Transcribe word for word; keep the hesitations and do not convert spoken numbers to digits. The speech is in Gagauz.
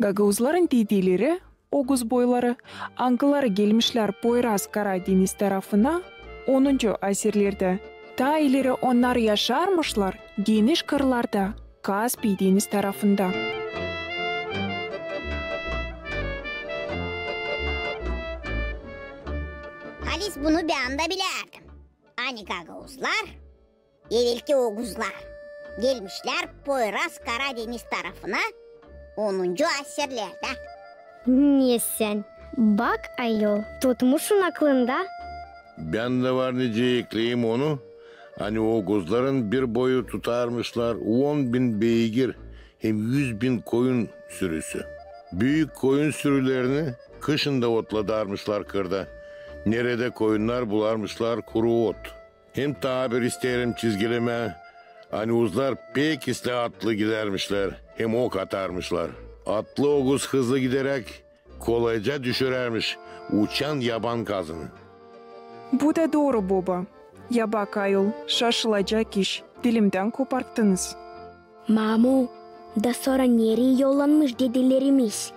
Gagauzların dedeleri, oguz boyları, angıları gelmişlär Poyraz-Kara deñiz tarafına onuncu asirlerdä. Taa ileri onnar yaşarmışlar geniş kırlarda, Kaspiy deñiz tarafında. Halis bunu bän dä bilärdim. Ani gagauzlar, evelki oguzlar, gelmişlär Poyraz-Kara deñiz tarafına onuncu asirlerdä. Ne sän? Bak, ayol, tutmuşsun aklında. Bän dä var nicä ekleyim onu, ani oguzların bir boyu tutarmışlar on bin beygir hem üz bin koyun sürüsü. Büük koyun sürülerini kışın da otladarmışlar kırda. Neredä koyunnar bularmışlar kuru ot. Hem taa bir isteerim çizgilemää, ani oguzlar pek islää atlı gidärmişlär hem ok atarmışlar. Atlı oguz hızlı gideräk kolayca düşürärmiş uçan yaban kazını. Bu da dooru, boba. Ya bak, ayol, şaşılacak iş, dilimdän koparttıınız. Mamu, da sora nereyi yollanmış dedelerimiz?